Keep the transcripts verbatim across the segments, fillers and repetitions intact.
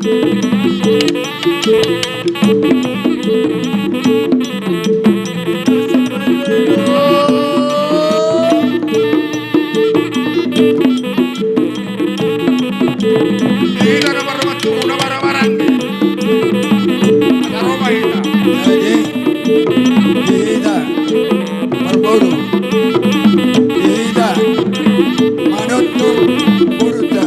Hita na marroha tu na marroha maranggi. Marroha hita. Jadi, hita parboru. Hita manortor borunta.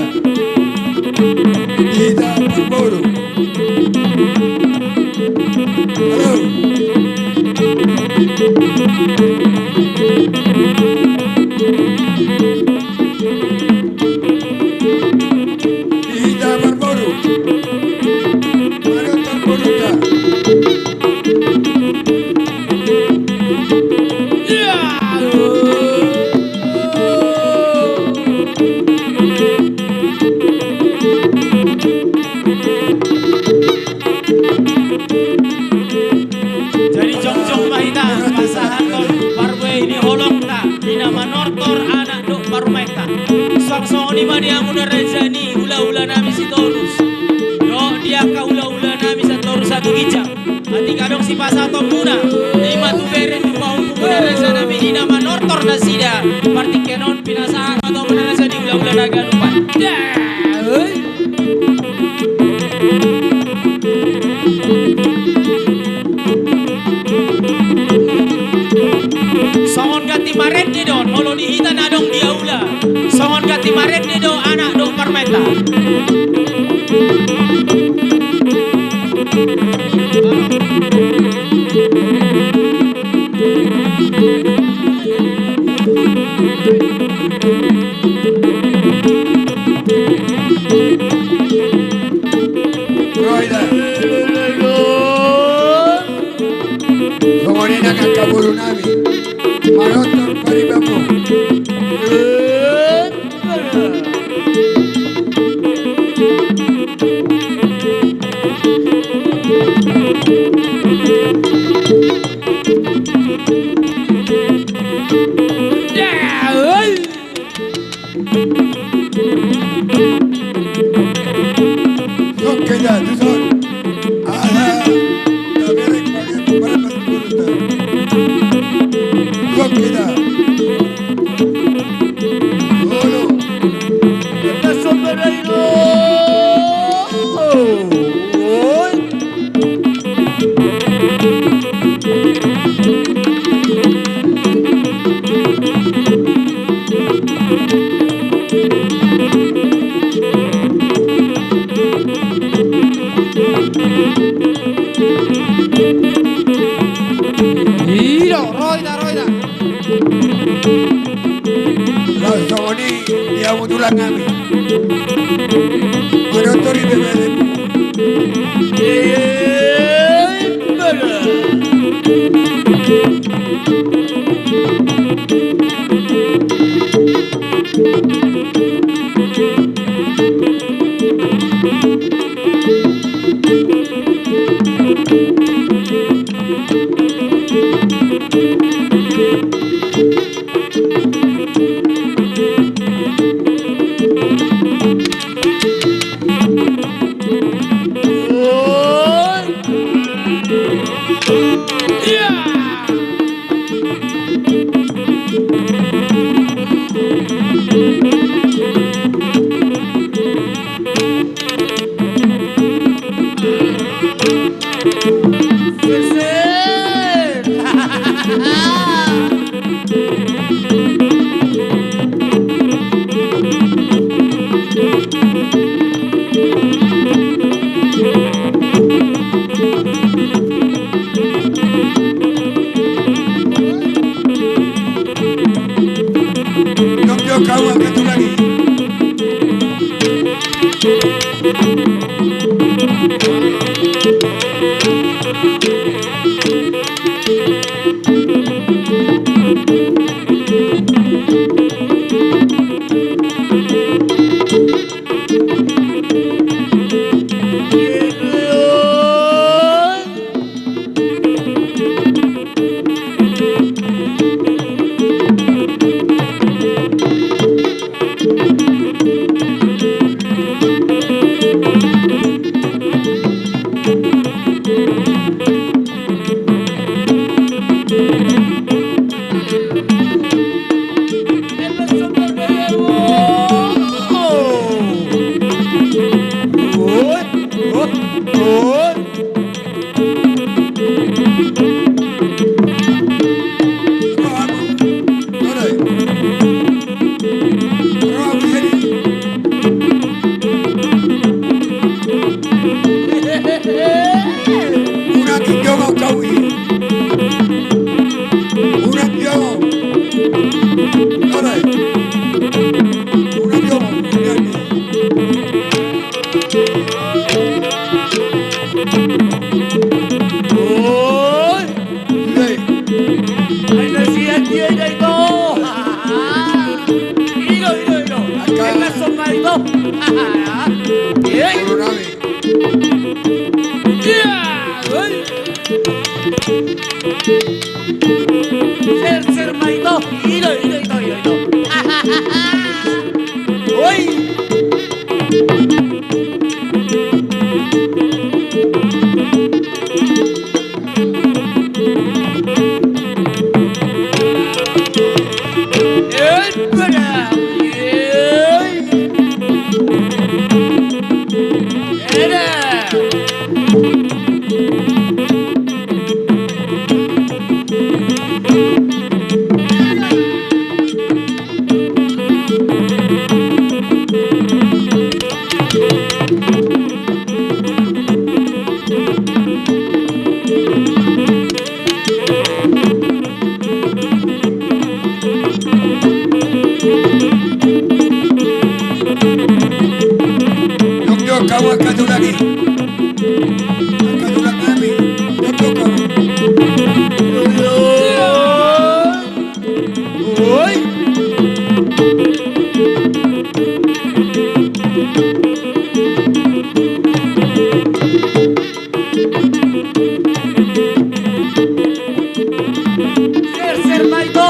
Hita parboru. Halo. Hita parboru. Halo, parboru ta. Jadi jongjong ma hita pasahathon parbue ni holongta, di na manortor anak dohot parumaenta. Suang songon i ma di hamuna raja ni hulahula nami Sitorus dohot di angka hulahula nami Sitorus satu ginjang. Atik adong sipasahatonmuna, i ma tu bere tu pahompumuna raja nami di na manortor nasida. Partingkian on pinasahat ma tu hamuna raja ni hulahula na ganupan. Dah, oi. Songon ganti marende do on, molo di hita na adong di aula. Songon ganti marende do anak dohot parumaenta. Roida. Songon i nang angka boru nami. Manortor paribanmu. Oke, ya, tuson. Ala, taberek, pakai, pakai, pakai, pakai. Oke, ya. Olo. Kita sombere ilo. Oi. Iro, roida, roida. Laos songon i, ia mutulang nami. Manortor i bebelem. Serser ma ito. Ito, ito, ito, ito, ito. Oi. Jongjongi hamu angka tulang i. Angka tulang nami. Jongjongi hamu. Oi. Serser ma ito.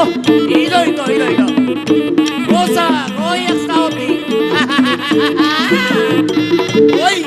Ito, ito, ito, ito. Bosa, goyang saoti. Oi.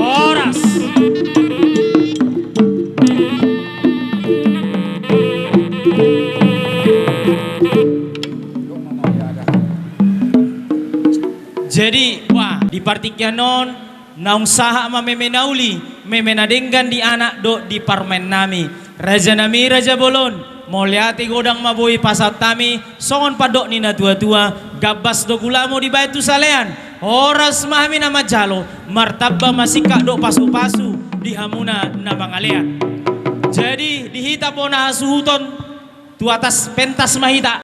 Horas. Jadi, wah, di partingkian on, naung sahat ma meme na uli, meme na denggan di anak dohot di parumaen nami. Raja nami, raja bolon, mauliate godang ma boi pasahat hami, songon pandok ni na tua-tua, gambas do gulamo dibahen tu salean, horas ma hami na manjalo, martamba ma singkat dohot pasu-pasu, di hamuna na mangalean. Jadi, di hita bona hasuhuton, tu atas pentas ma hita.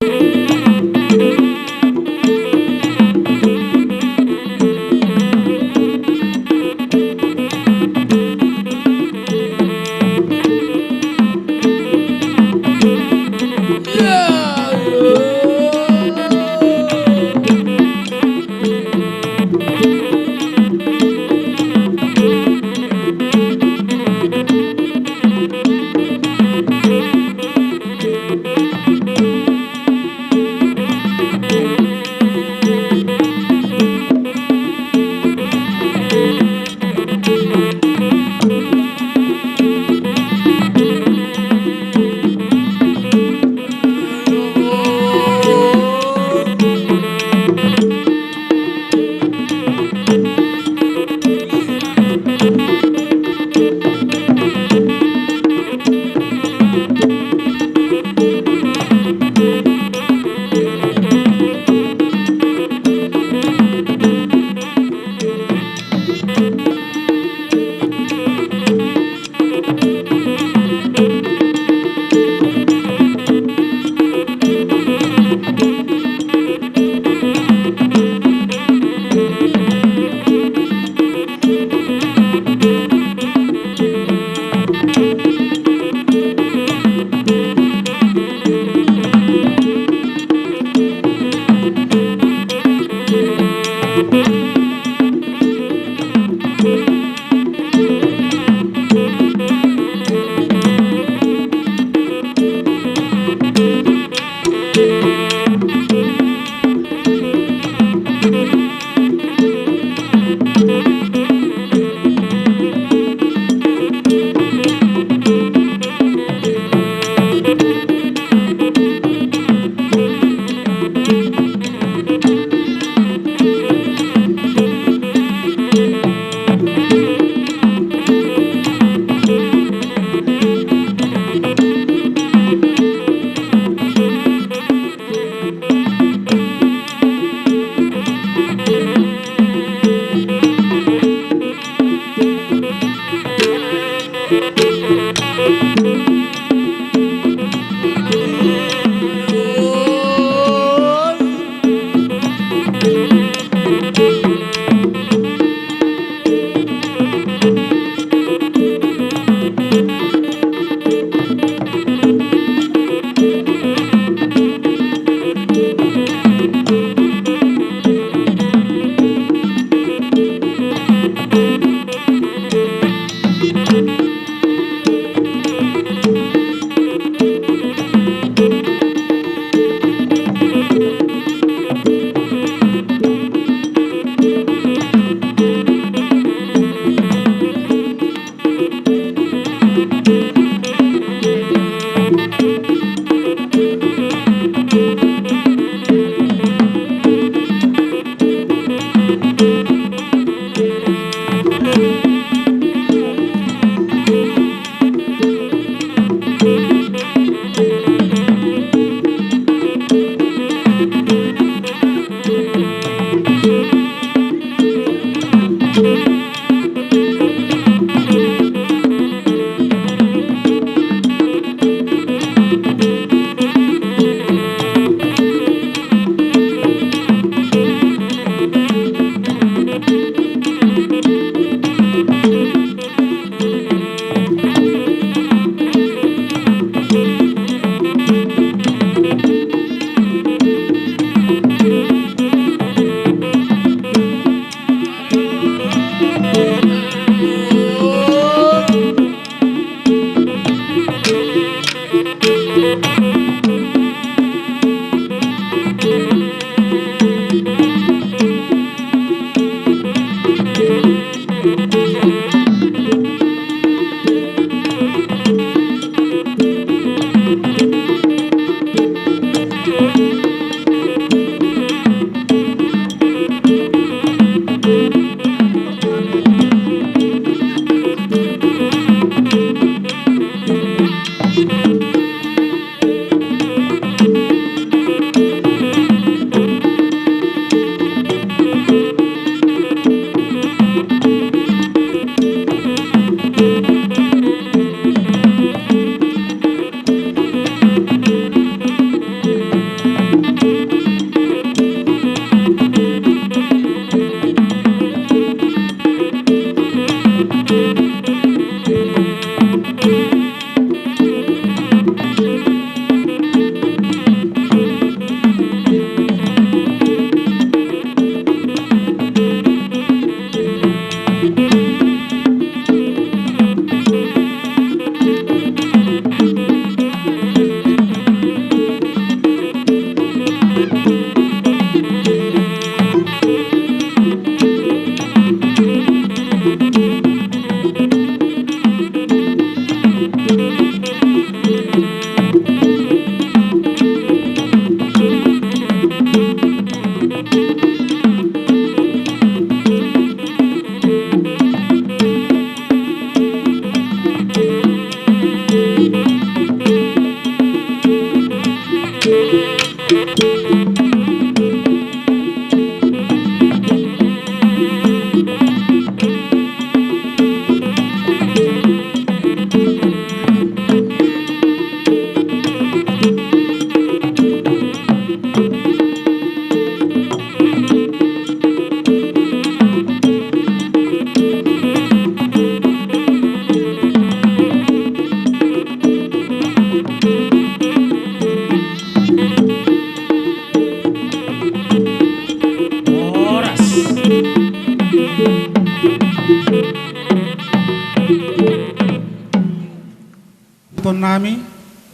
nami,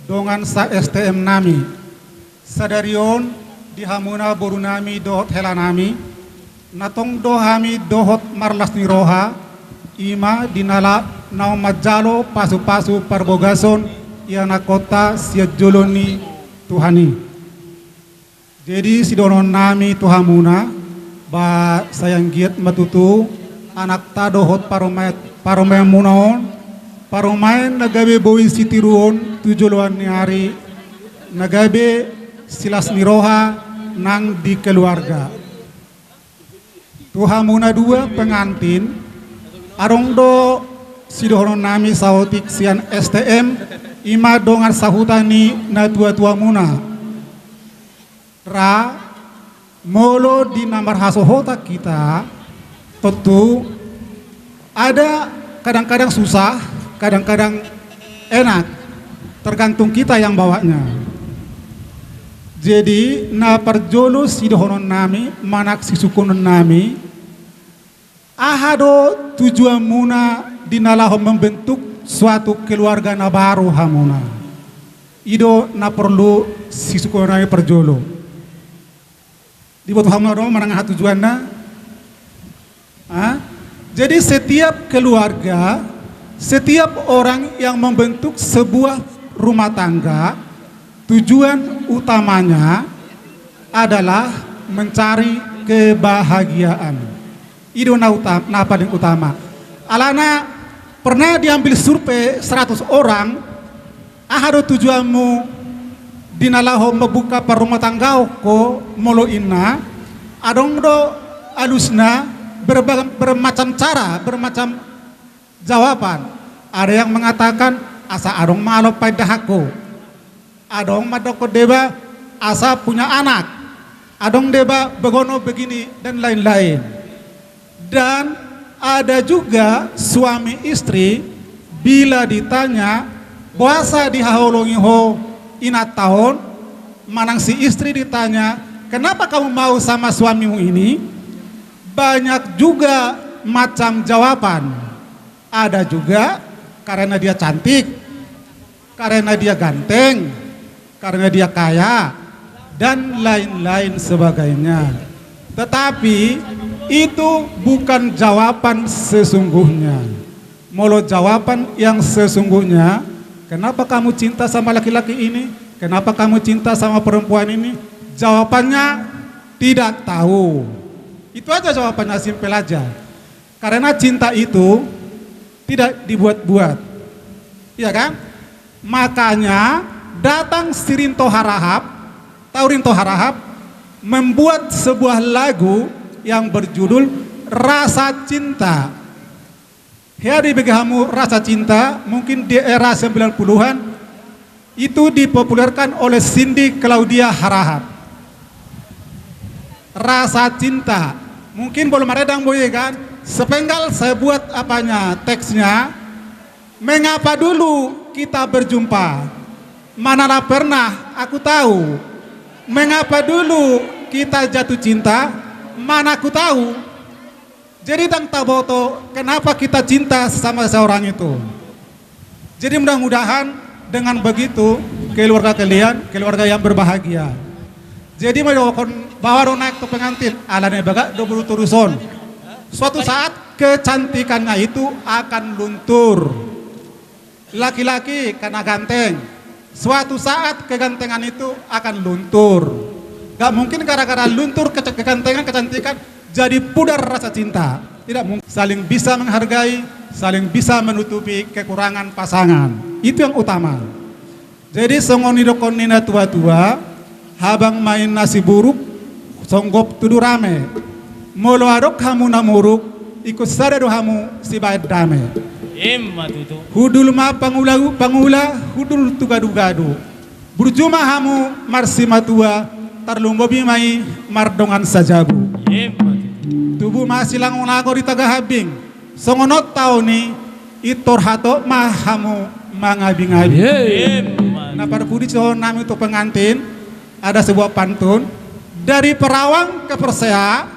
dongan sa-S T M nami. Sadari on di hamuna boru nami dohot hela nami, na tong do hami dohot marlas ni roha, i ma di na laho manjalo pasu-pasu parbagason i anakhonta sian jolo ni Tuhan i. Jadi sidohonon nami tu hamuna, ba sai anggiat ma tutu anakta dohot parumaen, parumaenmuna on, parumaen na gabe boi sitiruon tu joloan ni ari, na gabe silas ni roha nang di keluarga. Tu hamuna dua pengantin, adong do sidohonon nami saotik sian S T M, i ma dongan sahuta ni natua-tuamuna. Ra, molo di na marhasohotan hita, tontu ada kadang-kadang susah, kadang-kadang enak, tergantung kita yang bawanya. Jadi na parjolo sidohonon nami manang sisungkunon nami, aha do tujuanmuna di na laho membentuk suatu keluarga na baru hamuna? I do na porlu sisungkunon nami parjolo. Diboto hamuna do manang aha tujuanna? Ah? Jadi setiap keluarga, setiap orang yang membentuk sebuah rumah tangga, tujuan utamanya adalah mencari kebahagiaan. I do na uta-, na paling utama. Alana pernah diambil survei seratus orang, aha do tujuanmu di na laho membuka parrumatanggaon ho molo inna, adong do alusna berbagai, bermacam cara, bermacam jawaban. Ada yang mengatakan asa adong ma alo paindahangku. Adong mandokkon deba asa punya anak. Adong deba begono begini dan lain-lain. Dan ada juga suami istri bila ditanya boasa dihaholongi ho inanta on, manang si istri ditanya kenapa kamu mau sama suamimu ini, banyak juga macam jawaban. Ada juga karena dia cantik, karena dia ganteng, karena dia kaya, dan lain-lain sebagainya. Tetapi itu bukan jawaban sesungguhnya. Molo jawaban yang sesungguhnya, kenapa kamu cinta sama laki-laki ini? Kenapa kamu cinta sama perempuan ini? Jawabannya tidak tahu. Itu aja jawabannya, simpel aja. Karena cinta itu tidak dibuat-buat. Iya kan? Makanya datang si Rinto Harahap, tahu Rinto Harahap, membuat sebuah lagu yang berjudul Rasa Cinta. Hea dibege hamu Rasa Cinta, mungkin di era sembilan puluhan, itu dipopulerkan oleh Cindy Claudia Harahap. Rasa Cinta. Mungkin belum ada yang boye kan? Sepenggal saya buat apanya, teksnya. Mengapa dulu kita berjumpa? Manalah pernah aku tahu. Mengapa dulu kita jatuh cinta? Mana aku tahu. Jadi ndang taboto kenapa kita cinta sama seorang itu. Jadi mudah-mudahan dengan begitu keluarga kalian keluarga yang berbahagia. Jadi molo dohonon baoa do naeng tu pengantin, alana bagak do boru toruson. Suatu saat kecantikannya itu akan luntur. Laki-laki karena ganteng, suatu saat kegantengan itu akan luntur. Gak mungkin gara-gara luntur kece-, kegantengan, kecantikan, jadi pudar rasa cinta. Tidak mungkin. Saling bisa menghargai, saling bisa menutupi kekurangan pasangan. Itu yang utama. Jadi songon didokkon ni natua-tua, habang ma inna siburuk, songgop tudu rame. Molo adong hamu na muruk, ingkon sada do hamu sibaen dame. Ima tutu. Hundul ma pangula, pangula, hundul tu gadu-gadu. Burju ma hamu marsimatua, tarlumobi ma i mardongan sajabu. Ima tutu. Tubu ma silango-lango di taga hambing. Songon on taon i, intor hatop ma hamu mangabi-ngabi. Ima. Na parpudi sidohonon nami tu pengantin, ada sebuah pantun, dari Perawang ke Persea,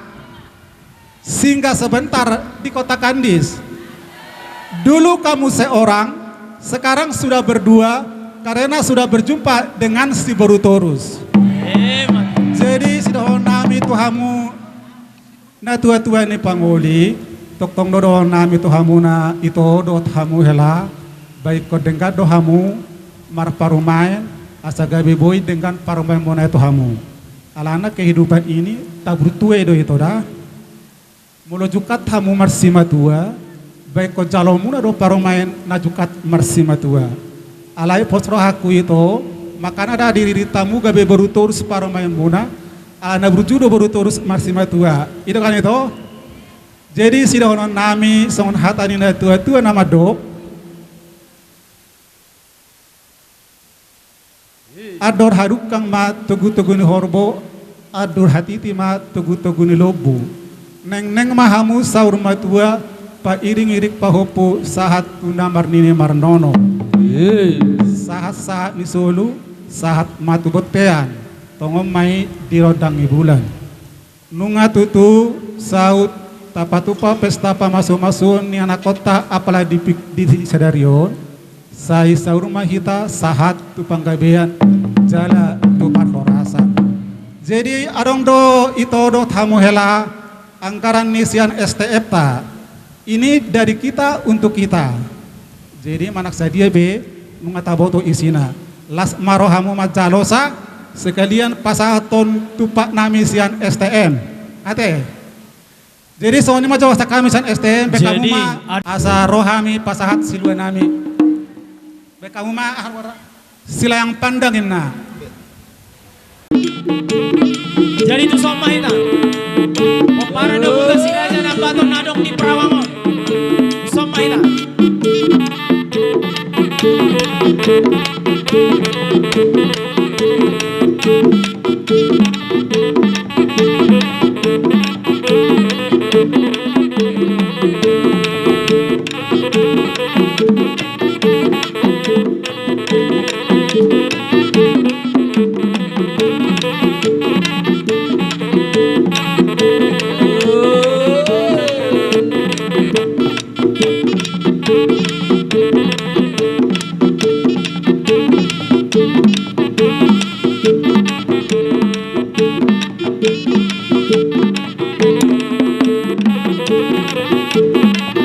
singgah sebentar di kota Kandis. Dulu kamu seorang, sekarang sudah berdua, Karena sudah berjumpa dengan si boru torus. Jadi sidohonon nami tu hamu na tua-tua ni pangoli, tongtong do dohonon nami tu hamu na ito dohot hamu hela, baen denggan do hamu marparumaen, asa gabe boi denggan parumaenmuna i tu hamu. Alana kehidupan ini taburtue do ito da. Molo jungkat hamu marsimatua, baen jaloonmuna do parumaen na jungkat marsimatua. Alai pos rohangku ito, makana da diririt hamu gabe boru torus parumaenmuna, ala na burju do boru torus marsimatua. I do kan ito? Jadi sidohonon nami songon hata ni na tua-tua na mandok. Andor hadungkang ma togu-togu ni horbo, andor hatiti ma togu-togu ni lombu. Nengneng ma hamu saur matua, pairing-iring pahompu sahat tu na marnini marnono. Sahat-sahat ni solu, sahat ma tu bontean, tongon ma i di rondang ni bulan. Nunga tutu saut tapatupa pesta pamasu-masuon ni anakhonta apala di, di sadari on, sai saur ma hita sahat tu panggabean jala tu parhorasan. Jadi adong do ito dohot hamu hela anggaran ni sian S T M-ta. Ini dari kita untuk kita. Jadi manang sadia be nunga taboto isina. Las ma rohamu manjalosa, sekalian pasahathon tumpak nami sian S T M. Ate. Jadi songon i ma jalosa hami sian S T M, baen hamu ma asa ro hami pasahat silua nami. Baen hamu ma aha, silayang pandang inna. Jadi tuson ma hita. Pomparan do buta si raja na baton na adong di Perawang on. Tuson ma hita.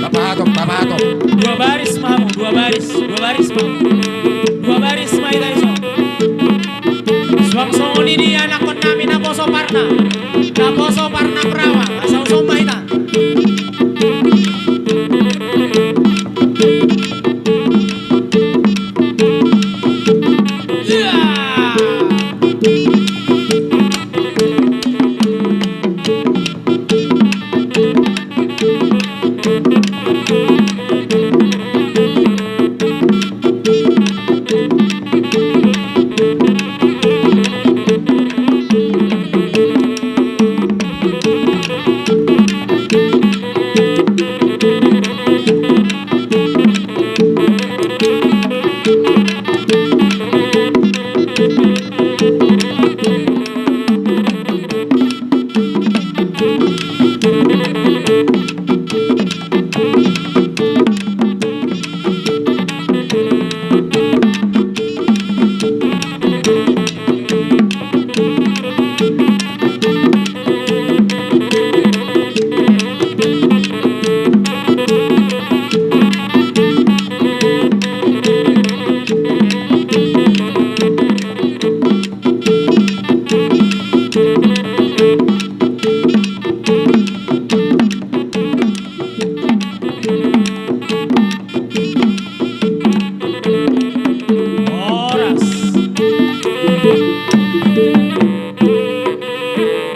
Tapahatop, tapahatop. Dua baris ma hamu, dua baris, dua baris ma hamu. Dua baris ma hita dison. Suang songon i di anakhon nami naposo parna. Naposo parna Perawang, asa tuson ma hita. Horas.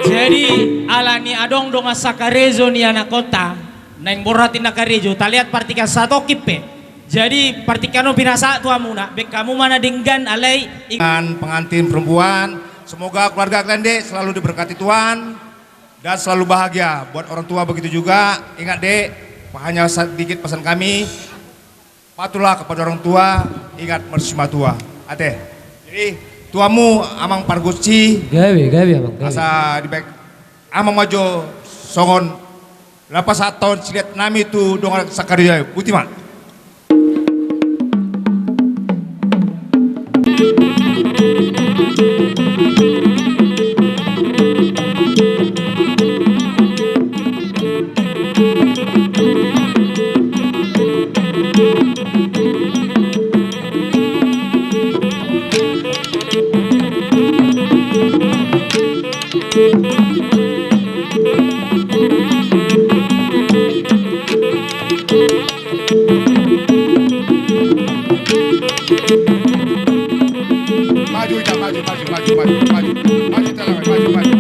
Jadi ala ni adong dongan sakarejo ni anakhonta, naeng borhat inna karejo, talean partingkian satongkin pe. Jadi partingkian on pinasahat tu hamuna, baen hamu ma na denggan alai ing- Dengan pengantin perempuan, semoga keluarga kalian, Dek, selalu diberkati Tuhan dan selalu bahagia. Buat orang tua begitu juga, ingat, Dek, hanya sedikit pesan kami, patuhlah kepada orang tua, ingat marsimatua. Ate. Jadi tu hamu amang pargonsi. Gabe, gabe amang, gabe. Asa dibaen amang ma jo songon na pasahathon siliat nami tu dongan sakarejo i. Boti ma. Maju, Ujang, maju, maju, maju, maju, maju. Maju, Telang, maju, maju.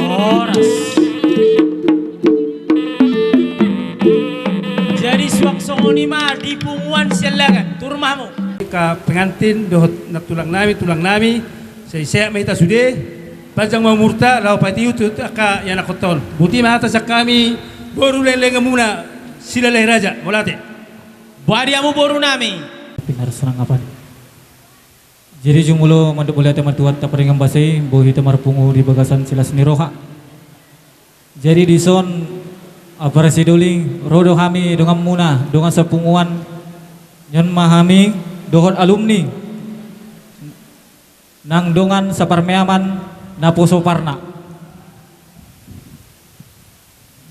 Horas. Jadi suang songon i ma di punguan Siallagan, turun ma hamu. Angka pengantin dohot nantulang nami, tulang nami, sai sehat ma hita sude, panjang ma umurta, laho patihu tu angka ianakhonta on. Botima hata sian hami, boru leleng muna, Silalahi Raja, mauliate. Boha di hamu boru nami. Pinarus nang apa ni? Jadi jumolo mandok mauliate ma tu Tuhanta pardenggan basa i, boi hita marpungu di bagasan silas ni roha. Jadi dison, apala sidoli, ro do hami dongan muna, dongan sapunguan, nion ma hami, dohot alumni, nang dongan saparmeaman, Naposo Parna.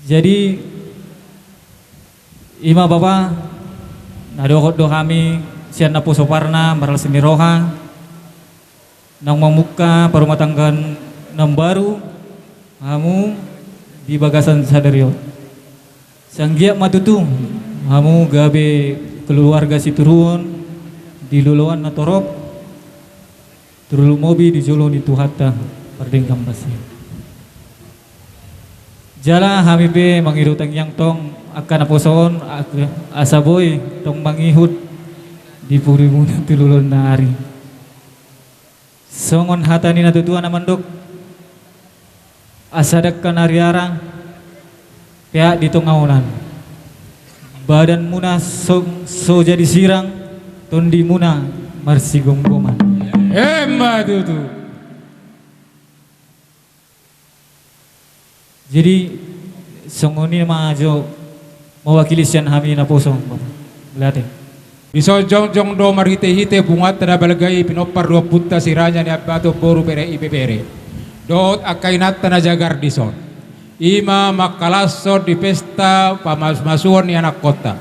Jadi, i ma bapa, na dohot do hami, sian Naposo Parna, marlas ni roha, naung mamungka parumatanggaon na baru, hamu di bagasan sadari on. Sai anggiat ma tutu, hamu gabe keluarga sitiruon, di loloan na torop, tarlumobi di jolo ni Tuhanta pardenggan basa i. Jala hami pe mangido tangiang tong angka naposo on, asa boi tong mangihut di pudi muna tu loloan na ari. Songon hata ni natuatua na mandok, asa dangka na riara, peak di tonga onan. Badan muna so, so jadi sirang, tondi muna marsigomgoman. Emma tutu. Jadi, songon i ma jo mewakili sian hami naposo, Bapa. Mauliate. Dison jongjong do marhitehite punguanta na balga i pinompar dua ompunta si Raja ni Ambaton boru bere i bebere. Dohot angka inanta na jagar dison. I ma mangkalashon di pesta pamasumasuon ni anakkonta.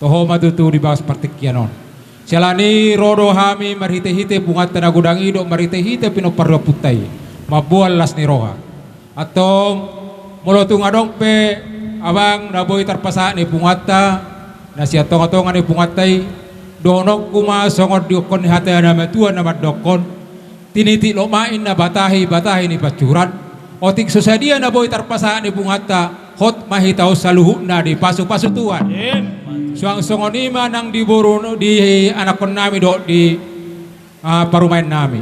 Toho ma tutu di bagas partingkian on. Siala ni i ro do hami marhitehite punguanta na godang i dohot marhitehite pinompar dua ompunta i. Mamboan las ni roha. Antong, molo tung adong pe abang na boi tarpasahat ni punguanta, na sian tongatonga ni punguanta i, dohononku ma songon didok ni hata ni natuatua na mandokkon, tinitik lomak inna batahi, batahi ni pansuran, otik so sadia na boi tarpasahat ni punguanta, hot ma hita on saluhutna dipasupasu Tuhan. Emma. Suang songon i ma nang di boru, di anakkonnami dohot di, ah, parumaennami.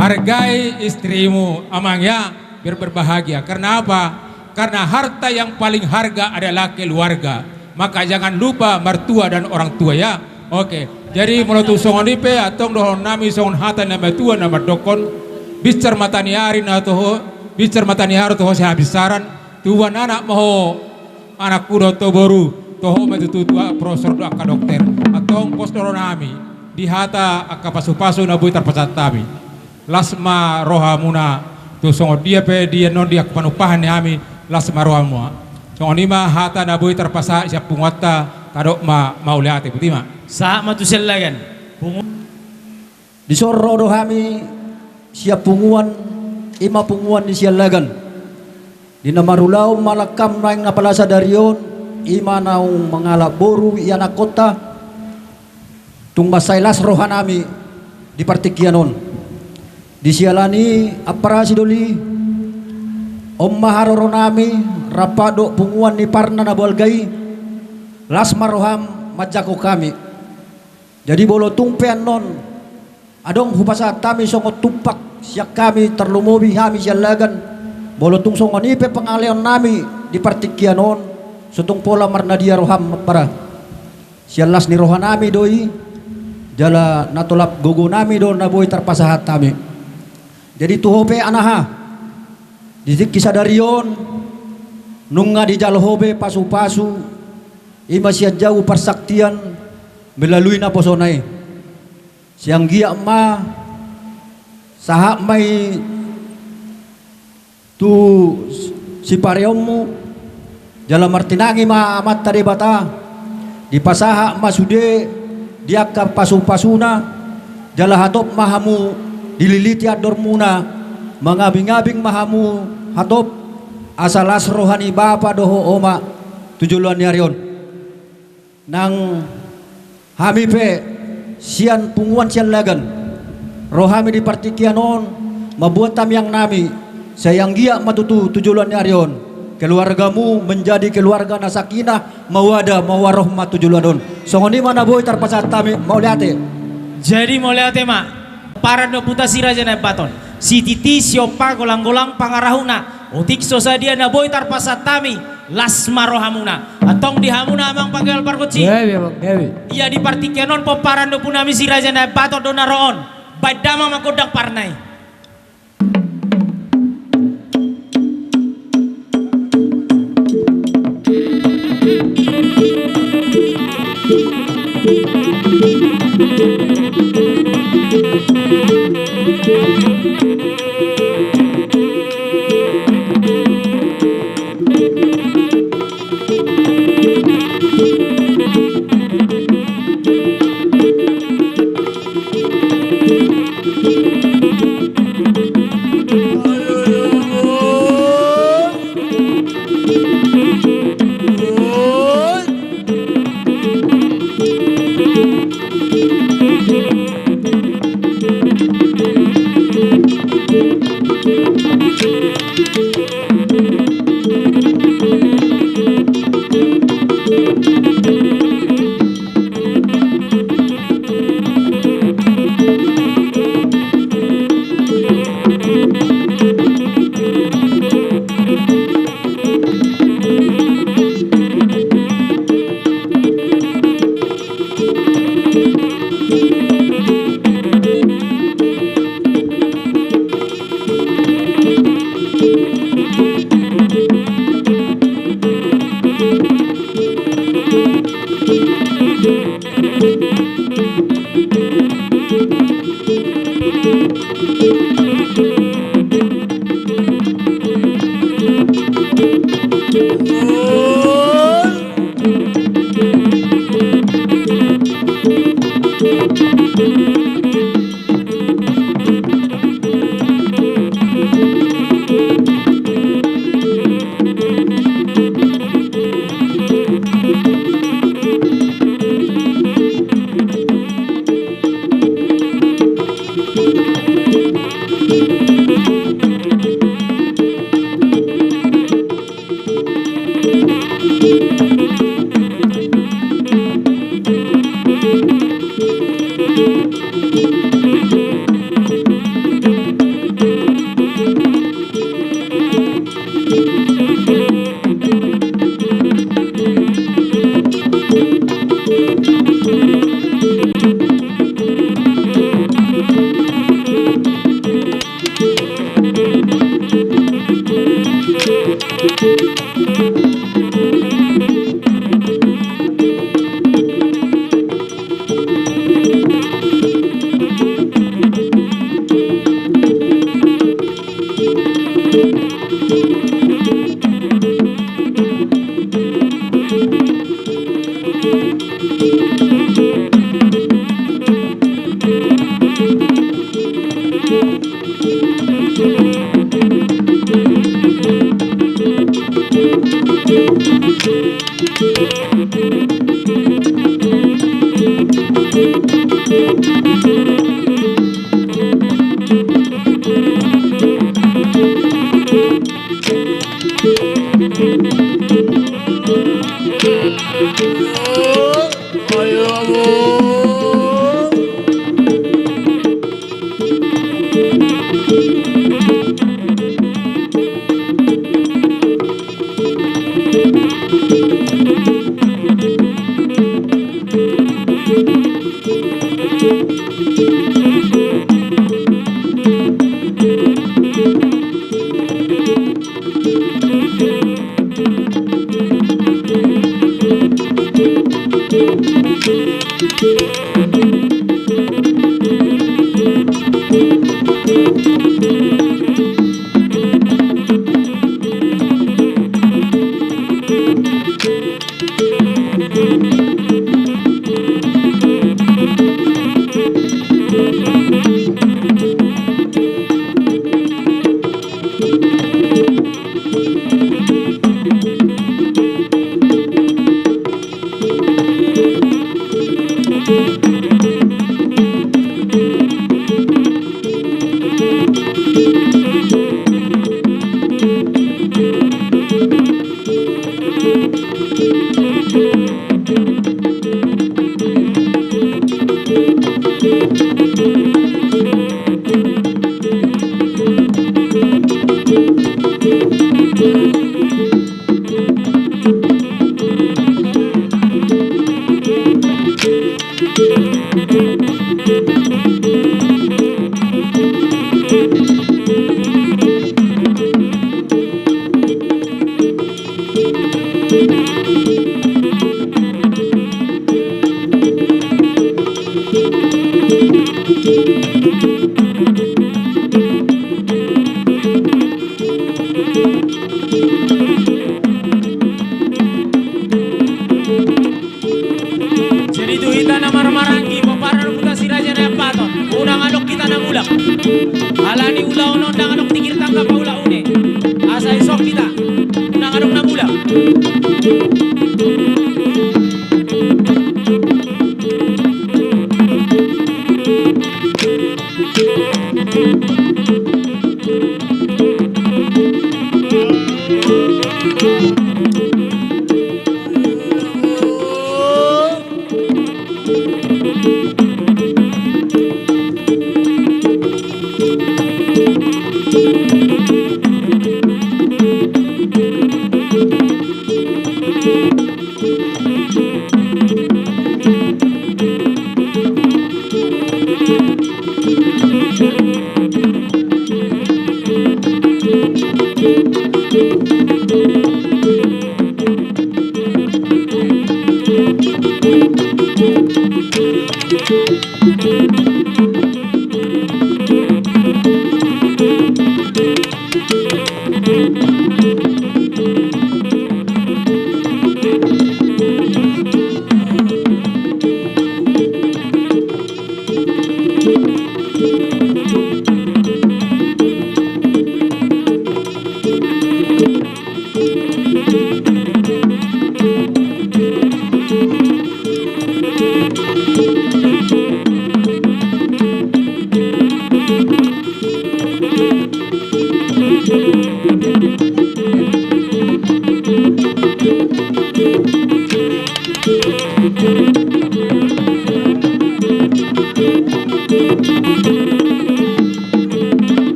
Hargai istrimu, Amang, ya, biar berbahagia. Karena apa? Karena harta yang paling harga adalah keluarga. Maka jangan lupa mertua dan orang tua, ya. Oke. Jadi molo tung songon i pe, antong dohononnami songon hata ni natuatua na mandokkon, binsar mata ni ari na toho, binsar mata ni ari toho sihabinsaran, tubuan anak ma ho, anakku dohot ho boru, toho ma tutu tu profesor dohot angka dokter. Antong pos do rohanami di hata angka pasupasu na boi tarpasahat hami. Las ma rohamuna, tung songon dia pe di annon di angka panumpahan ni hami, las ma rohamuna. Songon i ma hata na boi tarpasahat sian punguanta, tadok ma mauliate, botima. Sahat ma tu Siallagan. Pungu- Dison ro do hami sian punguan, i ma punguan ni Siallagan. Di na marulaon manang na pala sadari on, i ma naung mangalap boru ianakhonta, tung mansai las rohanami di partingkian on. Di siala ni i, ampara sidoli, on ma haroronami rap dohot punguan ni parna na balga i. Las ma roham manjangkon hami. Jadi molo tung pe annon adong hupasahat hami songon tumpak sian hami, tarlumobi hami sian lagan, molo tung songon i pe pangaleonnami di partingkian on, so tung pola marnadia roham, ampara. Sian las ni rohanami do i, jala na tolap gogonami do na boi tarpasahat hami. Jadi tu ho pe, anaha, di tingki sadari on nunga dijalo ho be pasupasu, i ma sian jabu parsaktian melalui naposona i. Sai anggiat ma sahat ma i tu sipareonmu, jala martinangi ma Amanta Debata, dipasahat ma sude di angka pasupasuna, jala hatop ma hamu dililiti andormuna, mangabingabing ma hamu hatop, asa las roha ni bapa dohot oma tu joloan ni ari on. Nang hami pe sian punguan sian lagan, ro hami di partingkian on mamboan tangiangnami, sai anggiat ma tutu tu joloan ni ari on keluargamu menjadi keluarga na sakinah, mawadah, mawarohmah tu joloan on. Songon i ma na boi tarpasahat hami, mauliate. Jadi mauliate ma. Pomparan ni omputa Si Raja Nabaton, sititi siompa, golanggolang pangarahutna. Otik so sadia na boi tarpasahat hami, las ma rohamuna. Antong di hamuna amang panggabean pargonsi. Gabe, amang, gabe. Ia di partingkian on pomparan ni ompunami Si Raja Nabaton do na ro on. Baen damang ma gondang parna i. Jadi tu hita na marhahamaranggi, pomparan ni ompunta Si Raja Naiambaton, unang adong hita na mulak. Alani ulaon on ndang adong tingkir tangga paulaone. Asa dison hita, unang adong na mulak.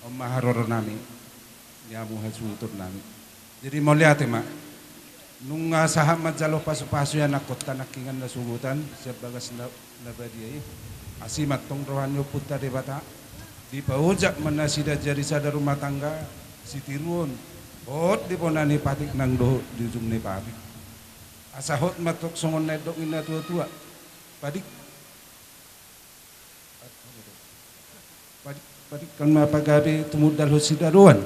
On ma haroro nami, di hamu hasuhuton nami. Jadi mauliate ma. Nunga sahat manjalo pasupasu ianakhonta nangkiningan na sumurut sian bagas na, na badia i. Asi ma antong roha ni Ompunta Debata. Dipaojak ma nasida jadi sada rumah tangga sitiruon. Hot di bona ni patik nang dohot di ujung ni patik. Asa hot ma antong songon na nidok ni na tuatua. Padik Padi-, padingkan ma pagabe tumundalhon sidaroan.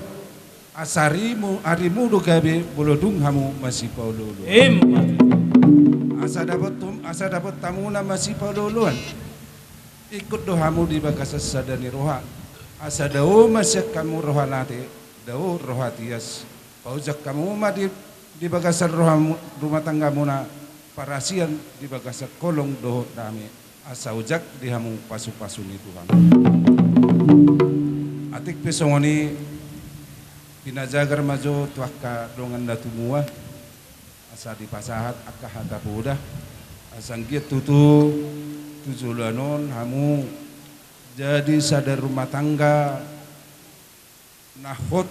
Asa arimu, arimu do gabe molo dung hamu masipaolooloan. Ima tutu. Asa dapot hum-, asa dapot hamuna masipaolooloan. Ingkon do hamu di bagasan sada ni roha. Asa dao ma sian hamu roha late, dao roha tias. Paojak hamu ma di, di bagasan rohamu, rumah tanggamuna, parasian di bagasan holong dohot dame, asa ojak di hamu pasupasu ni Tuhan. Atik pe songon i, pinajagar ma jo tu angka dongan na tumua, asa dipasahat angka hata poda, asa anggiat tutu tu joloan on hamu jadi sada rumah tangga na hot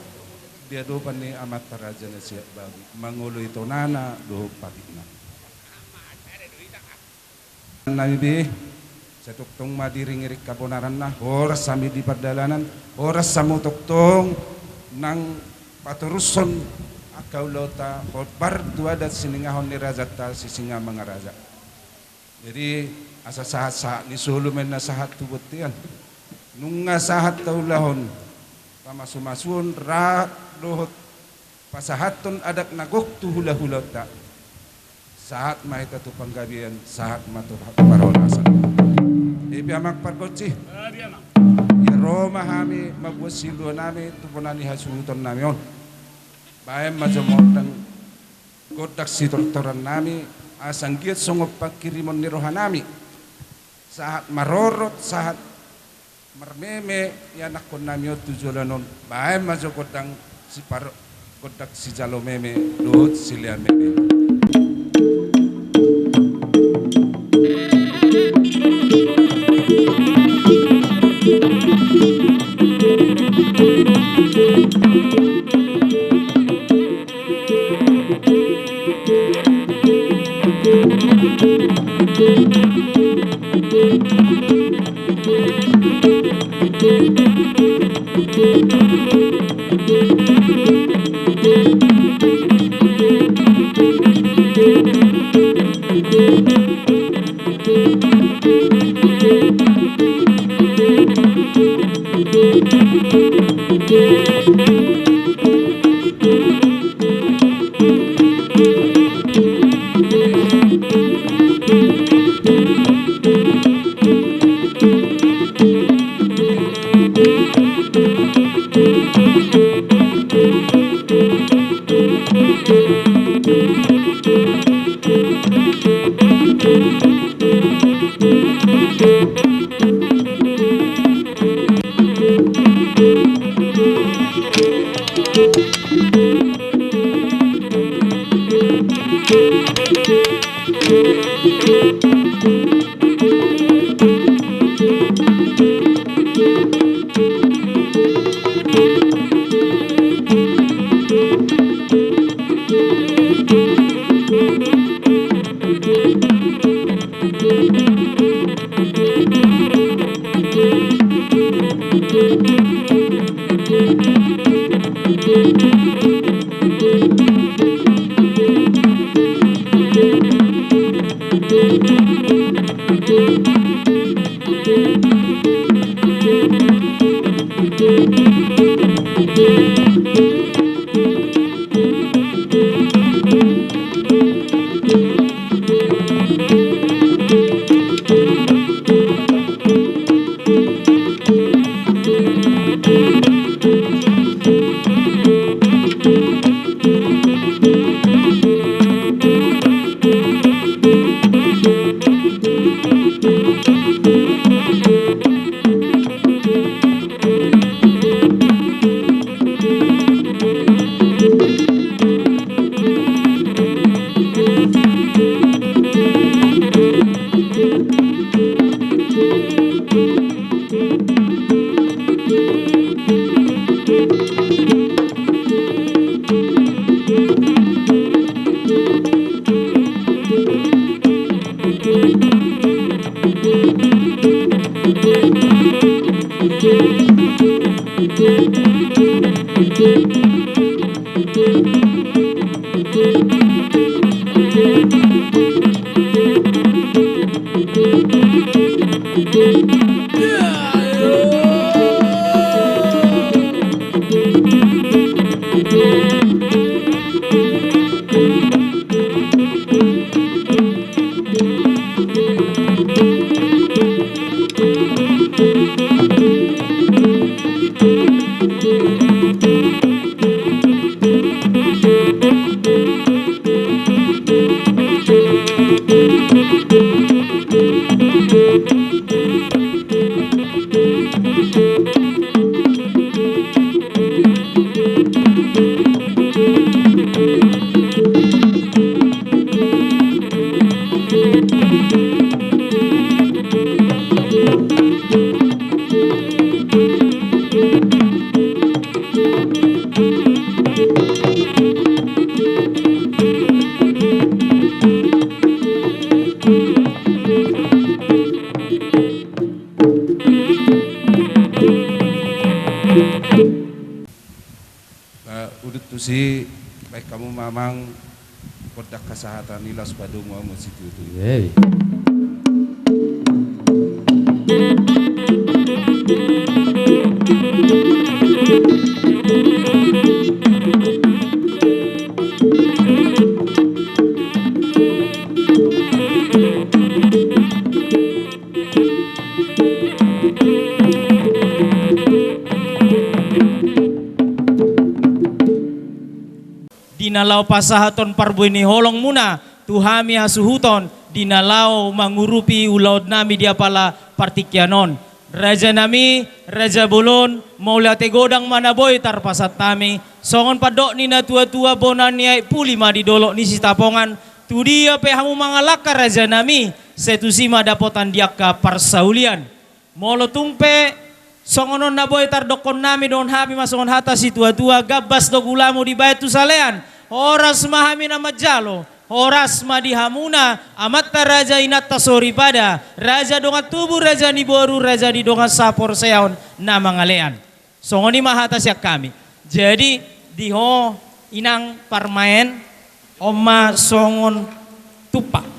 Di adopan ni amanta raja na siap babi, mangoloi tonana dohot patikna. Nami be, sai tongtong ma diiring-iring habonaranna, horas hami di pardalanan, horas hamu tongtong nang patorushon angka ulaonta, hombar tu adat siningahon ni rajanta Sisingamangaraja. Jadi, asa sahat-sahat ni solu ma inna sahat tu bontean. Nunga sahat taulahon pamasumasuon rap dohot pasahathon adat na gok tu hulahulaonta. Sahat ma hita tu panggabean, sahat ma tu parhorasan. Ipe amang pargonsi. Ia ro ma hami mamboan silua nami tu bona ni hasuhuton nami on. Baen ma jo gondang gondang sitortorannami, asa anggiat songon panghirimon ni rohanami. Sahat marorot, sahat marmeme ianakkonnami on tu joloan on, baen ma jo gondang sipar-, gondang sijalo meme dohot silean meme. Jadi, baen hamu ma amang gondang hasahatan i laos padomu hamu situtu. Iya. Di na laho pasahathon parbue ni holongmuna tu hami hasuhuton, di na laho mangurupi ulaonnami di apala partingkian on. Rajanami, raja bolon, mauliate godang ma na boi tarpasahat hami, songon pandok ni natuatua, bona ni aek puli ma di dolok ni Sitapongan, tu dia pe hamu mangalangka rajanami, sai tusi ma dapotan di angka parsaulian. Molo tung pe songon on na boi tardokkonnami, dohonon hami ma songon hata situatua, gambas do gulamu dibaen tu salean, horas ma hami na manjalo, horas ma di hamuna amanta raja inanta soripada, raja dongan tubu, raja ni boru, raja ni dongan sahaporseaon na mangalean. Songon i ma hata sian hami. Jadi, di ho inang parmaen, on ma songon tumpak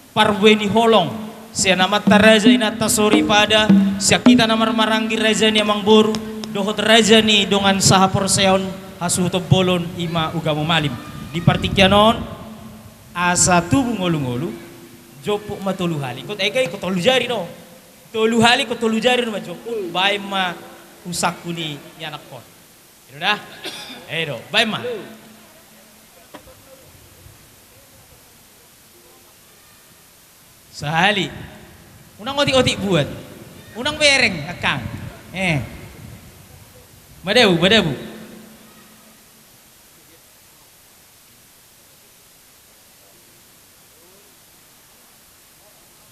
parbue ni holong sian amanta raja inanta soripada, sian hita na marmaranggi, raja ni amangboru dohot raja ni dongan sahaporseaon hasuhuton bolon, i ma Ugamo Malim. Di partingkian on, asa tubu ngolungolu, jomput ma tolu hali. Ingkon, ega ingkon tolu jari do. Tolu hali, ingkon tolu jari do manjomput, baen ma husangkuni ianakkon. I do da? I do, baen ma. Sahali. Unang otik-otik buat. Unang bereng, akkang. Eh. Madabu, madabu.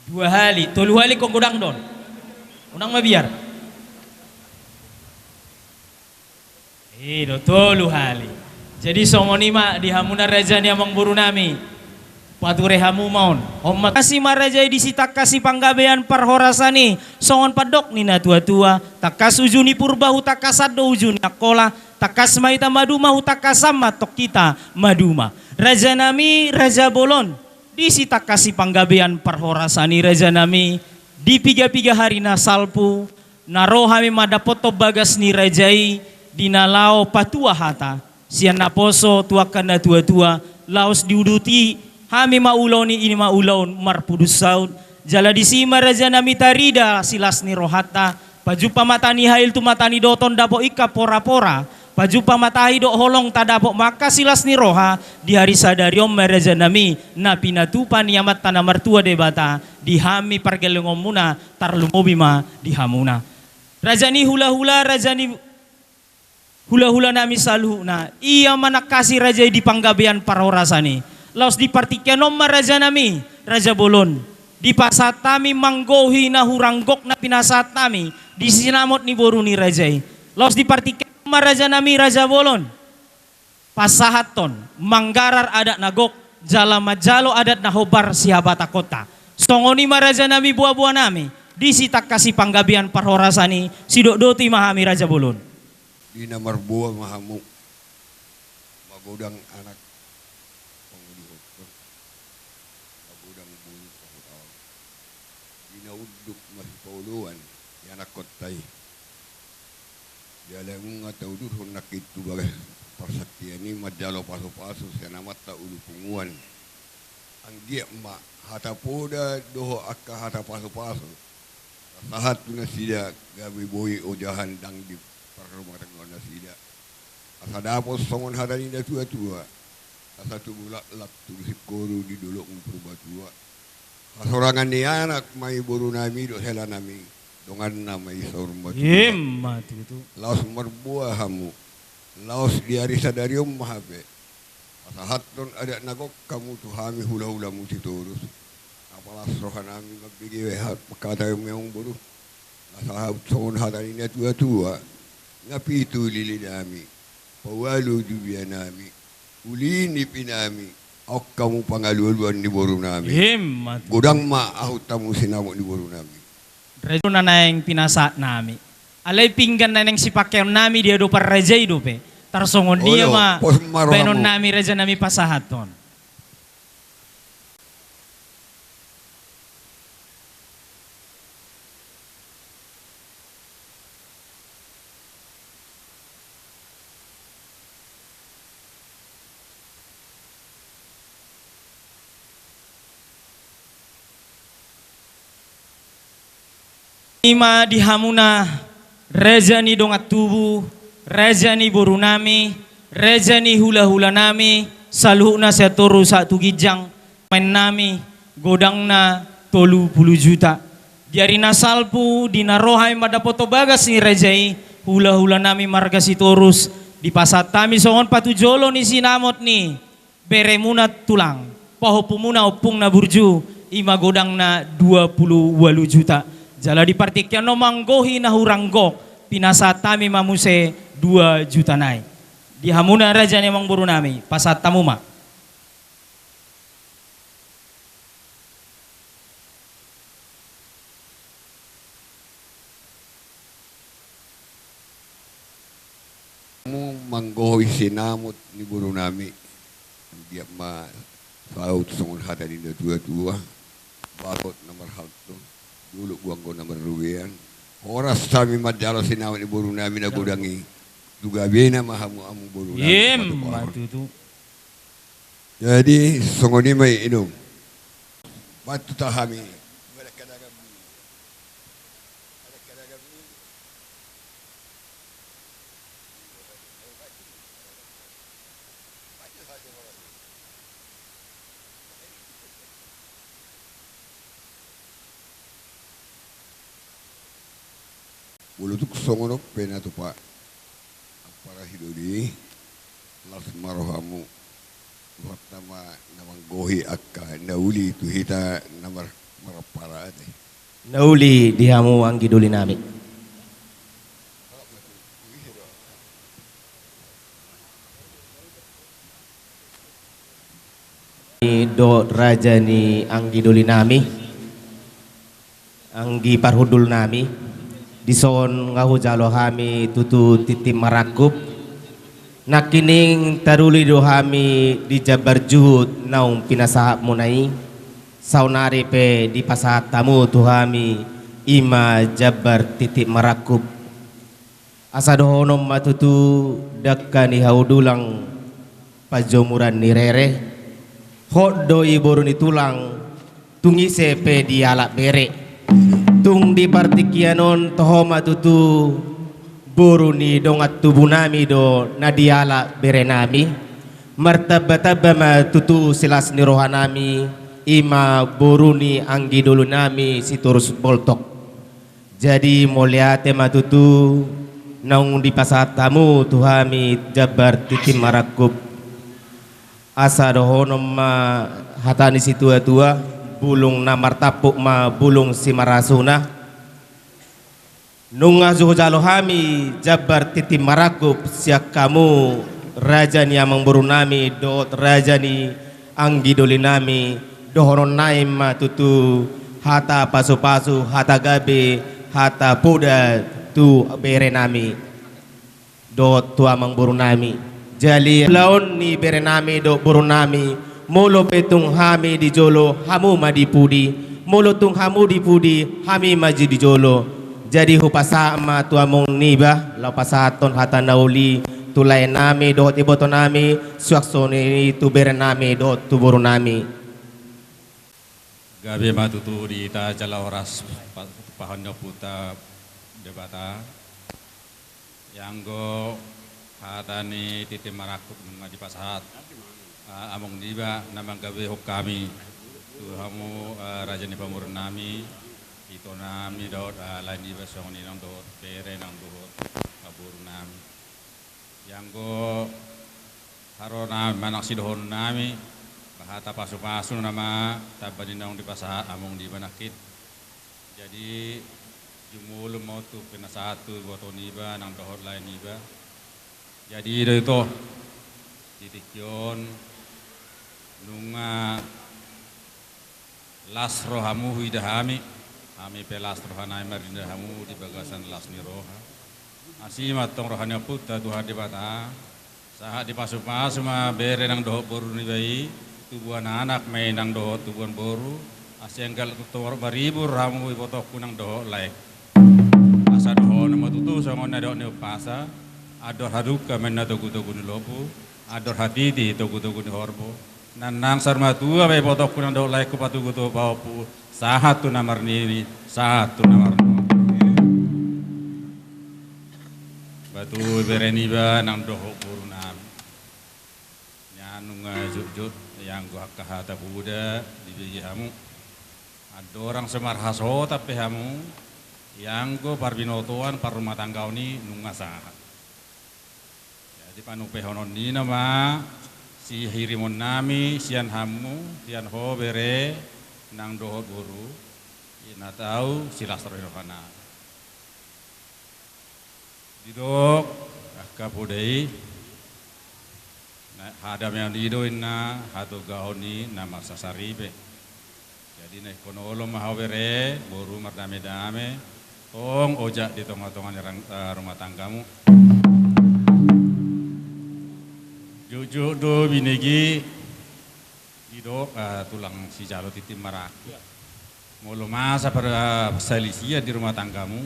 Dua hali, tolu hali ingkon godang do on. Unang mabiar. I do, tolu hali. Jadi songon i ma di hamuna raja ni amangborunami. Pature hamu ma on. On ma, asi ma raja i di sitangkas sipanggabean parhorasan i, songon pandok ni natuatua, tangkas uju ni Purba hutangkasan do uju ni Angkola, tangkas ma hita maduma hutangkasan ma tong hita maduma. Rajanami, raja bolon, di sitangkas sipanggabean parhorasan i, rajanami, di piga-piga ari na salpu, na ro hami mandapothon bagas ni raja i, di na laho patua hata sian naposo tu angka natuatua, laos diuduti hami ma ulaon i, i ma ulaon marpudun saut. Jala disi ma rajanami tarida silas ni rohanta, pajumpa ma tahi hail tu mata ni doton dapot ingkon pora-pora, pajumpa ma tahi dohot holongta dapot ma angka silas ni roha. Di ari sadari on ma rajanami, na pinatupa ni Amanta na martua Debata di hami pargellengonmuna, tarlumobi ma di hamuna. Raja ni hula-hula, raja ni hula-hulanami saluhutna, ia ma na manangkasi raja i di panggabean parhorasan i. Laos di partingkian on ma rajanami, raja bolon, dipasahat hami manggohi na hurang gok na pinasahat hami di sinamot ni boru ni raja i. Laos di partingkian on ma rajanami, raja bolon, pasahathon manggarar adat na gok jala manjalo adat na hombar sihabatahonta. Songon i ma rajanami, boa-boanami, di sitangkas sipanggabean parhorasan i, sidok dohot i ma hami, raja bolon. Di na marboa ma hamu, magodang anak pangoluhon, magodang boru pangutaon. Di na unduk ma sipaoloan ianakhonta i. Jala nunga tauduthon nangkin tu bagas parsantian i manjalo pasu-pasu sian amanta ulu punguan. Anggiat ma hata poda dohot angka hata pasu-pasu tasahat tu nasida, gabe boi ojahan ndang di parrumatanggaon nasida. Asa dapot songon hata ni natua-tua, asa tubu laklak tubu singkoru di dolokmu Purbatua. Hasorangan ni anak ma i borunami dohot helanami, donganna ma i saur matua. Emma tutu. Laos marboa hamu, laos di ari sadari on ma hape pasahathon adat na gok hamu tu hami hula-hulamu Sitorus. Na palas rohanami mambege hata ni amangboru, na sahat songon hata ni natua-tua: Na pitu lilinami, paualu jubianami, uli nipinami, aut hamu pangalu-aluan ni borunami. Emma tutu. Godang ma huhut hamu sinamot ni borunami. Raja na naeng pinasahatnami. Alai pinggan na naeng sipangkeonnami di adopan raja i dope. Tarsongon dia ma baenon nami, raja nami, pasahathon. I ma di hamuna raja ni dongan tubu, raja ni boru nami, raja ni hulahula nami, saluhutna sian toru sahat tu ginjang, maen nami, godangna tolu pulu juta. Di ari na salpu, di na ro hami mandapothon bagas ni raja i, hulahula nami marga Sitorus, dipasahat hami songon patujolo ni sinamot ni beremuna tulang, pahompumuna ompung na burju, i ma godangna dua pulu ualu juta. Jala di partingkian on ma anggo i na hurang gok, pinasahat hami ma muse dua juta nai. Di hamuna raja ni amangboru nami, pasahat hamu ma. Hamu manggohi sinamot ni boru nami, anggiat ma saut songon hata ni natuatua, bagot na marhalto, dolok buanggo na marrobean, horas hami manjalo sinamot ni boru nami na godang i, tu gabena ma hamu amangboru nami. Ima tutu. Jadi songon i ma i, inum. Bantuta hami. Molo tung songon on pe na tupa, ampara hidoli, las ma rohamu. Rohanta ma na manggohi angka na uli tu hita na mar-, marampara ate. Na uli di hamu anggi doli nami. Dohot raja ni anggi doli nami, anggi parhundul nami, dison nga hujalo hami tutu tintin marangkup. Nangkining taruli do hami di jambar juhut naung pinasahatmuna i, saonari pe dipasahat hamu tu hami, i ma jambar tintin marangkup. Asa dohonon ma tutu, dangka ni hau dulang, panjomuran ni rere. Hot do i boru ni tulang, tung ise pe dialap bere. Tung di partingkian on toho ma tutu, boru ni dongan tubu nami do na dialap bere nami. Martambatamba ma tutu silas ni roha nami, i ma boru ni anggi doli nami Sitorus Boltok. Jadi mauliate ma tutu naung dipasahat hamu tu hami jambar tintin marangkup. Asa dohonon ma hata ni situatua, bulung na martampuk ma bulung simarasuna. Nunga hujalo hami jambar tintin marangkup sian hamu raja ni amangboru nami dohot raja ni anggi doli nami, dohonon nami ma tutu hata pasupasu, hata gabe, hata poda tu bere nami dohot tu amangboru nami. Jala ulaon ni bere nami dohot boru nami, molo pe tung hami di jolo, hamu ma di pudi, molo tung hamu di pudi, hami ma di jolo. Jadi hupasahat ma tu among niba, laho pasahathon hata na uli tu lae nami dohot iboto nami, suang songon i tu bere nami dohot tu boru nami. Gabe ma tutu di hita jala horas pa-, pahompu ni Ompunta Debata. Ianggo hata ni tintin marangkup nunga dipasahat, ah, among niba na manggabehon hami tu hamu, ah, raja ni pamoruon nami, ito nami dohot, ah, lae niba songon i nang dohot bere nang dohot, ah, boru nami. Ianggo haroro nami manang sidohonon nami, hata pasupasu nama tamba ni naung dipasahat among niba nangkin. Jadi jumolo ma on tu pinasahat tu iboto niba nang dohot lae niba. Jadi i do ito, di tingki on nunga las rohamu huida hami, hami pe las roha nami marida hamu di bagasan las ni roha. Asi ma antong roha ni Ompunta Tuhan Debata, Sahat dipasupasu ma bere nang dohot boru niba i, tubuan anak ma i nang dohot tubuan boru, asa anggiat tongtong maribur hamu ibotongku nang dohot laengku. Asa dohonon ma tutu songon na nidok ni umpasa: Andor hadungka ma inna togutogu ni lombu, andor hatiti togutogu ni horbo. Nang saur matua ma ibotongku nang dohot laengku patogu tu pahompu, sahat tu na marnini, sahat tu na marnono. Ba tu bere niba nang dohot boru nami. Nian nunga jotjot, ianggo angka hata poda dibege hamu. Andorang so marhasohotan pe hamu, ianggo parbinotoan parrumatanggaon i nunga sahat. Jadi panupehonon ni nama sihirimon nami sian hamu, sian ho bere nang dohot boru, i na tau silas roha ni roha nami. Didok angka poda i, na hadameon i do inna hatogaon ni na marsasaripe. Jadi na ingkon olo ma ho bere boru mardamedame, tong ojak di tongatonga ni rang-, eh, rumah tanggamu. Jotjot do binege didok, eh, tulang sijalo tintin marangkup. Molo masa par-, eh, parsalisian di rumah tanggamu,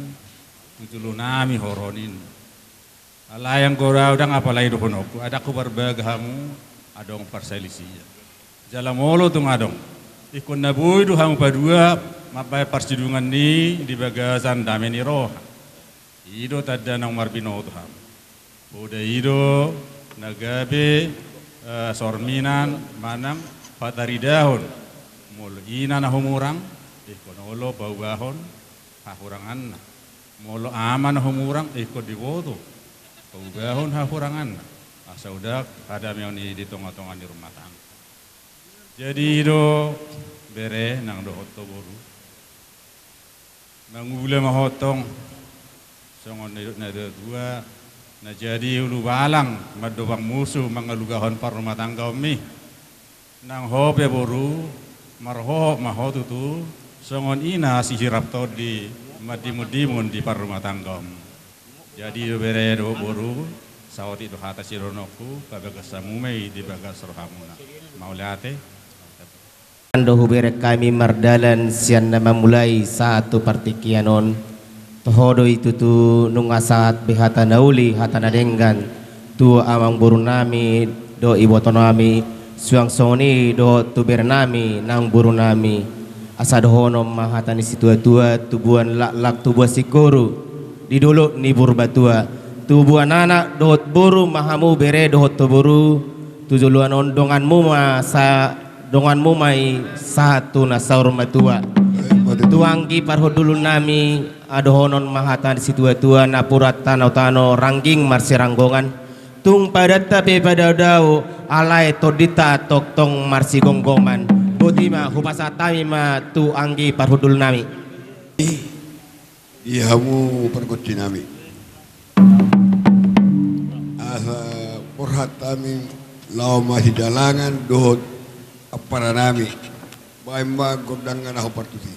tu jolo nami ho ro ninna. Alai anggo godang apala i dohononku, ndang huparbaga hamu adong parsalisian. Jala molo tung adong, ingkon na boi do hamu padua mambahen parsidungan ni di bagasan dame ni roha. I do tanda naung marbinoto hamu. Poda i do na gabe, eh, sorminan manang pataridahon. Molo ina na humurang, ingkon olo paubahon hahuranganna. Molo ama na humurang, ingkon diboto paubahon hahuranganna, asa uda hadameon i di tongatonga ni rumah tangga. Jadi i do bere nang dohot ho boru, mangula ma ho tong songon na nidok ni natuatua, na jadi ulubalang mandobang musu mangalugahon parrumatanggaonmi. Nang ho pe boru, marhohot ma ho tutu songon ina sihirap tondi mandimundimun di parrumatanggaonmu. Jadi i do bere dohot boru, saotik do hata sidohononku, pabagas hamu ma i di bagas rohamuna. Mauliate. Ando hubereng hami mardalan sian na mamulai sahat tu partingkian on. Toho do i tutu nunga sahat be hata na uli, hata na denggan tu amangboru nami dohot iboto nami, suang songon i dohot tu bere nami nang boru nami. Asa dohonon ma hata ni situatua: Tubuan laklak tubuan singkoru di dolok ni Purbatua. Tubuan anak dohot boru ma hamu bere dohot ho boru, tu joloan on donganmu ma sa-, donganmu ma i sahat tu na saur matua. Tu anggi parhundul nami, dohonon ma hata ni situatua: Napuran tanotano, rangging marsiranggongan. Tung padanta pe padaodao, alai tondinta tongtong marsigomgoman. Boti ma, hupasahat hami ma tu anggi parhundul nami. Di hamu pargonsi nami, asa borhat hami laho masidalangan dohot ampara nami. Baen ma gondang na hupartusi.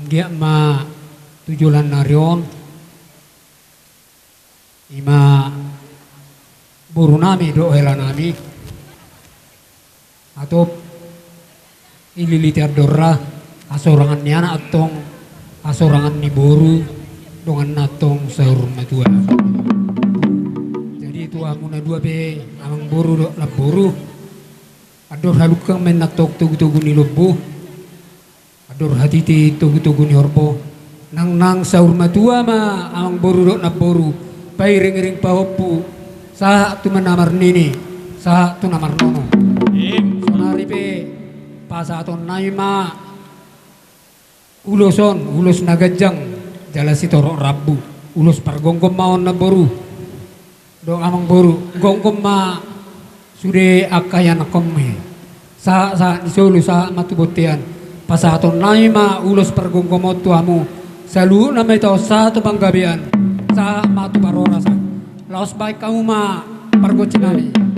Giat ma tu joloan ni ari on, ima boru nami dohot hela nami. Atop ililiti andorra, hasorangan ni anak antong, hasorangan ni boru, donganna antong saur matua. Jadi tu hamu na dua pe amang boru dohot namboru, andor halungkang ma i nantong togu-togu ni lombu, andor hatiti togu-togu ni horbo. Nang, nang saur matua ma amang boru dohot namboru, pairing-iring pahompu, sahat tu na marnini, sahat tu na marnono. Sonari pe pasahaton nami ma ulos on, ulos na ganjang jala sitorop rambu. Ulos pargomgom ma on namboru dohot amang boru, gomgom ma sude angka ianakhonmi. Sahat-sahat ni solu sahat ma tu bontean. Pasahaton nami ma ulos pargomgom on tu hamu, saluhutna ma ito sahat tu panggabean, sahat ma tu parhorasan. Laos bahen hamu ma pargonsi nami.